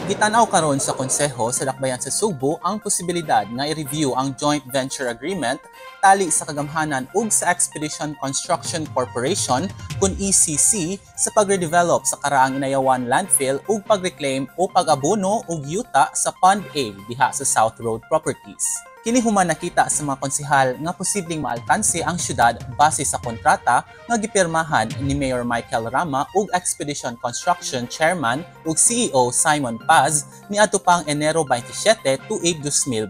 Gitanaw karon sa konseho sa Dakbayan sa Sugbo ang posibilidad nga i-review ang joint venture agreement tali sa kagamhanan ug sa Expedition Construction Corporation kun ECC sa pagredevelop sa karaang Inayawan Landfill ug pag-reclaim o pag-abono og yuta sa Pond A diha sa South Road Properties. Kini human nakita sa mga konsehal nga posibleng maalkanse ang syudad base sa kontrata nga gipirmahan ni Mayor Michael Rama ug Expedition Construction Chairman ug CEO Simon Paz niadto pang Enero 27 tuig 2022.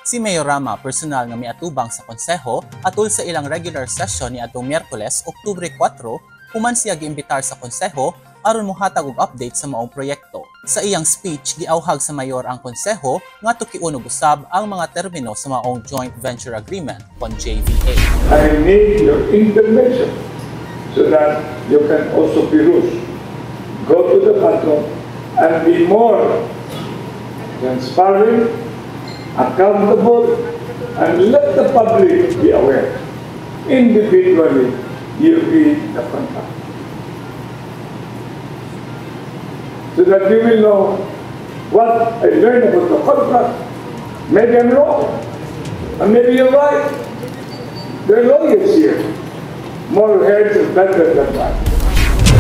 Si Mayor Rama personal nga miatubang sa konseho atol sa ilang regular session niadtong Miyerkules, Oktubre 4, human siya giimbitar sa konseho aron mohatag og update sa maong proyekto. Sa iyang speech, giawhag sa mayor ang konseho nga tukion og usab ang mga termino sa maong joint venture agreement kon JVA. I need your intervention so that you can also peruse, go to the bottom, and be more transparent, accountable, and let the public be aware. Individually, you read the contract so that you will know what I learned about the contract. Maybe I'm wrong, and maybe you're right. There are lawyers here. More heads are better than one.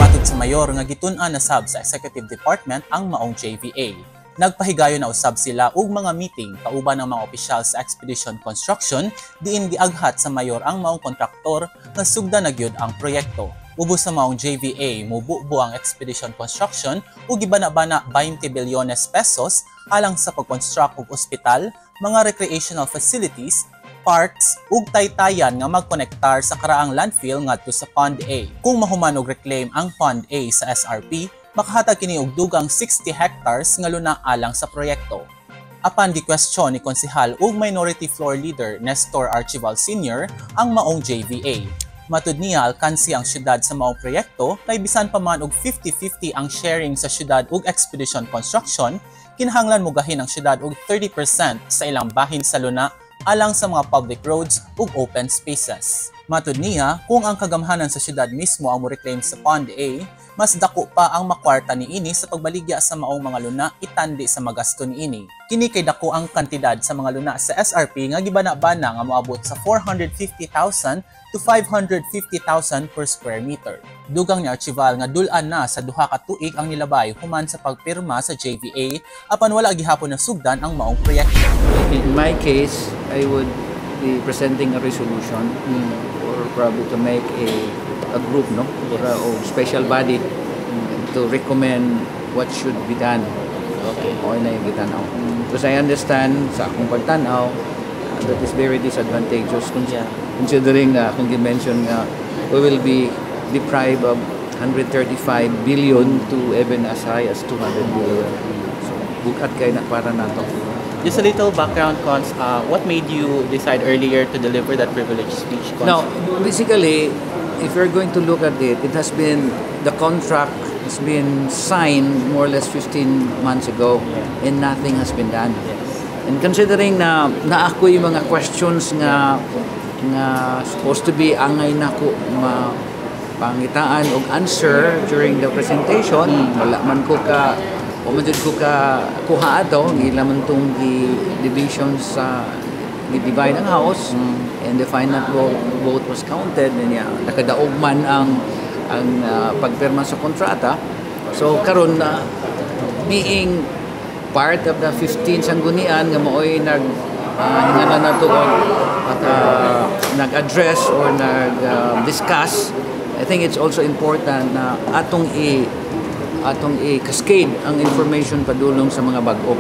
Matod sa mayor nga gitun-an na sab sa Executive Department ang maong JVA. Nagpahigayon na usab sila og mga meeting kauban ang mga opisyal sa Expedition Construction diin giaghat sa mayor ang maong kontraktor nga sugdan na gyud ang proyekto. Ubos sa maong JVA, mububo ang Expedition Construction ug gibana-bana 20 bilyones pesos alang sa pag-construct og ospital, mga recreational facilities, parks ug taytayan nga magkonektar sa karaang landfill ngadto sa Pond A. Kung mahuman og reclaim ang Pond A sa SRP, makahatag kini og dugang 60 hectares nga luna alang sa proyekto. Apan gi-question ni konsehal ug Minority Floor Leader Nestor Archival Sr. ang maong JVA. Matud niya, alkansi ang syudad sa maong proyekto kay bisan pa man og 50-50 ang sharing sa syudad ug Expedition Construction, kinahanglan mugahin ang syudad og 30% sa ilang bahin sa luna alang sa mga public roads ug open spaces. Matud niya, kung ang kagamhanan sa syudad mismo ang mo-reclaim sa Pond A, mas dako pa ang makwarta niini sa pagbaligya sa maong mga luna itandi sa magasto niini. Kini kay dako ang kantidad sa mga luna sa SRP nga gibana-bana nga moabot sa 450,000 to 550,000 per square meter. Dugang ni Archival nga dul-an na sa 2 ka tuig ang nilabay human sa pagpirma sa JVA apan wala gihapon na sugdan ang maong proyekto. In my case, I would be presenting a resolution or probably to make a group, no? Or a o special body to recommend what should be done. Okay na yung gitanaw. Because I understand sa akong pagtanaw, that is very disadvantageous considering na akong gi-mention nga we will be deprived of 135 billion to even as high as 200 billion. So, bugat kaayo na para nato. Just a little background, Cons. What made you decide earlier to deliver that privilege speech, Cons? Now, basically, if you're going to look at it, the contract has been signed more or less 15 months ago and nothing has been done. And considering na naa koy mga questions nga supposed to be angay nako ma pangitaan og answer during the presentation, wala man jud ko ka kuha ato, ila man tong gi division sa gi-divide ang house and the final vote was counted and yeah, nakadaog man ang pagpirma sa kontrata. So karon na being part of the 15 sanggunian nga maoy nag hingala nato og nag-address or nag-discuss, I think it's also important na atong i-cascade ang information padulong sa mga bag-o.